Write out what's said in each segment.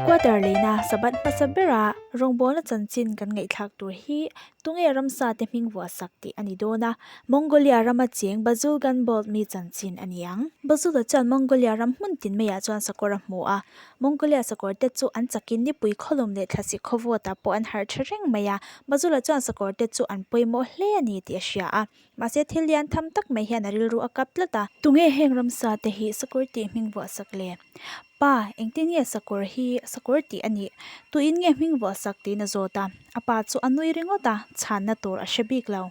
Quarter lehna Sabbath hmasa bera rawngbawlna chanchin kan ngaihthlak tur hi tunge ramsa te hming vuah sak tih a ni dawn a, Mongolia rama cheng Bazul Ganbold mi chanchin a ni ang. Bazula chuan Mongolia ram hmun tin maiah chuan sakawr a hmu a, Mongolia sakawr te chu an chakin nipui khawlum leh thlasik khawvawtah pawh an harh tha reng mai a, Bazula chuan sakawr te chu an pawimawh hle a ni tih a hria a. Mahse thil lian tham tak mai hian a rilru a kap tlat a. Tunge heng ramsa te hi sakawr tih hming vuah sak le? Pa, engtin nge sakawr hi sakawr tih a nih? Tuin nge hming vuah sak tiin a zawt a. A pa chu a nui ringawt a, chhanna tur a hre bik lo.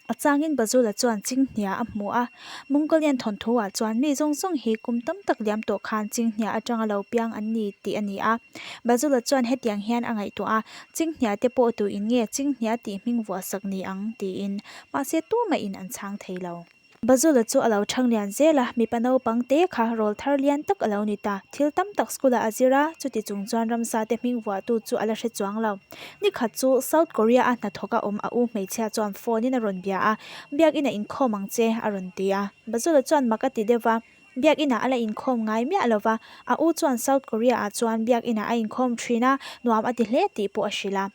A changin Bazula chuan Chinghnia a hmu a. Mongolian thawnthu-ah chuan mi zawng zawng hi kum tam tak liam tawh khan Chinghnia atanga lo piang an ni tih a ni a. Bazula chuan hetiang hian a ngaihtuah a, Chinghnia te pawh tuin nge Chinghnia tih hming vuah sak ni ang? tiin. Mahse tumahin an chhang thei lo. Bazula chu a lo thang lian zel a, mipa naupang te kha rawl thar lian tak a lo ni ta. Thil tam tak school ah a zir a, chuti chung chuan ramsa te hming vuahtu chu a la hre chuang lo. Ni khat chu South Korea a hnathawk a awm a u hmeichhia chuan phone in a rawn bia a, Biakin a inkhawm ang che a rawn ti a. Bazula chuan mak a ti deuh va, Biakin ah a la inkhawm ngai miah lo va, a u chuan South Korea ah chuan biakin ah a inkhawm thin a, nuam a ti hle tih pawh a hrilh a.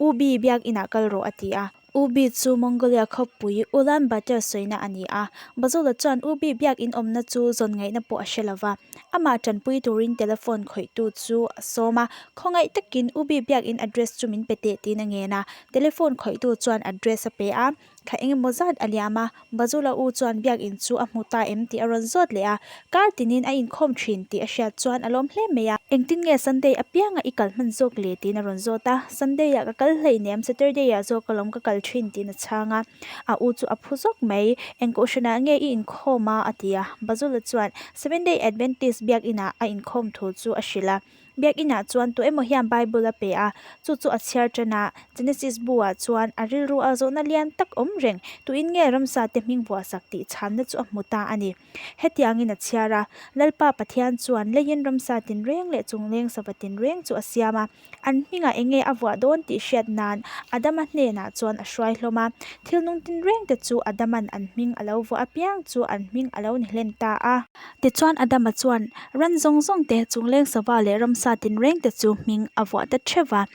U Bi biakin ah kal rawh a ti a. Ubi chu Mongolia khawpui Ulaanbaatar sawina a ni a. Bazola chuan Ubi biak in awmna chu zawn ngaihna pawh a hre lo va. Amah tanpui turin telephone khawihtu chu a sawm a, khawngaih takin Ubi biak in address chu min pe teh tiin a ngen a. Telephone khawihtu chuan address a pe a, thla engemaw zat a liam a. Bazola u chuan biak in chu a hmu ta em tih a rawn zawt leh a. Kar tinin a inkhawm thin tih a hriat chuan a lawm hle mai a. Engtin nge Sunday apianga i kal hman zawk le? tiin a rawn zawt a. Sunday ah ka kal hleinem, Saturday ah zawk alawm ka kal thin tiin a chhang a. A u chu a phu zawk mai. Eng kohhranah nge i inkhawm a? a ti a. Bazula chuan Seventh Day Adventist biakinah a inkhawm thu chu a hrilh a. Biakinah chuan tu emaw hian Bible a pe a, chu chu a chhiar tan a. Genesis bu-ah chuan a rilru a zawhna lian tak awm reng, tuin nge ramsa te hming vuahsak tih chhanna chu a hmu ta a ni. Hetiangin a chhiar a, Lalpa Pathian chuan leiin ramsa tinreng leh chungleng sava tinreng chu a siam a, an hmingah eng nge a vuah dawn tih hriat nan Adama hnenah chuan a hruai hlawm a. Thil nung tinreng te chu Adama'n an hming a lo vuah apiang chu an hming a lo ni hlen ta a. Tichuan Adama chuan ran zawng zawng te, chungleng sava leh ramsa tinreng te chu hming a vuah ta theuh va.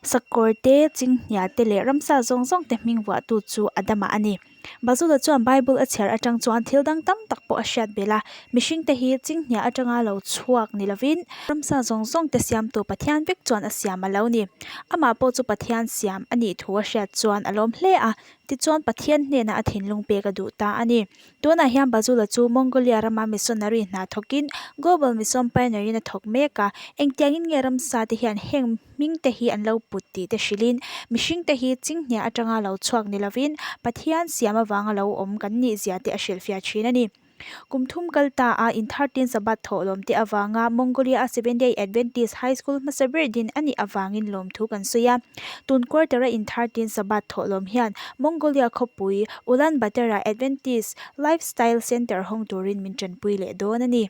Sakawr te, chinghnia te leh ramsa zawng zawng te hming vuahtu chu Adama a ni. Bazula chuan Bible a chhiar atang chuan thil dang tam tak pawh a hriat belh a, mihringte hi chinghnia atanga lo chhuak ni lovin ramsa zawng zawng te siamtu Pathian vek chuan a siam a lo ni. Amah pawh chu Pathian siam a nih thu a hriat chuan a lawm hle a, tichuan Pathian hnenah a thinlung pek a duh ta a ni. Tunah hian Bazula chu Mongolia rama missionary hna thawkin Global Mission Pioneer in a thawk mek a, engtiangin nge ramsa te hian heng hming te hi an lo put tih te hrilhin mihring te hi chinghnia atanga lo chhuak ni lovin Pathian siam avanga lo awm kan nih zia te a hrilhfiah thin a ni. Kum thum kal ta a Inthartin Sabbath thawhlawm te avanga Mongolia a Seventh Day Adventist High School hmasa ber din a nih avangin lawmthu kan sawi a. Tun quarter a Inthartin Sabbath thawhlawm hian Mongolia khawpui Ulaanbaatar-ah Adventist Lifestyle Center hawng turin min tanpui leh dawn a ni.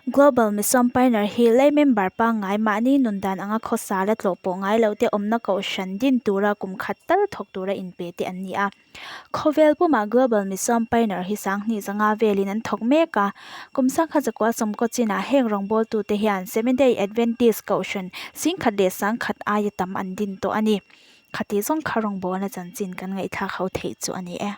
Global Mission Pioneer hi lei member pangngai mahni nun dan anga khawsa la tlawh pawh ngai loh te awmna kohhran din tura kum khat tal thawk tura inpe te an ni a. Khawvel pumah Global Mission Pioneer hi sanghnih zanga velin an thawk mek a. Kum sangkhat zakua sawmkaw chinah heng rawngbawltute hian Seventh-day Adventist kohhran singkhat leh sangkhat aia tam an din tawh a ni. Khati zawng kha rawngbawlna chanchin kan ngaihthlak ho theih chu a ni e.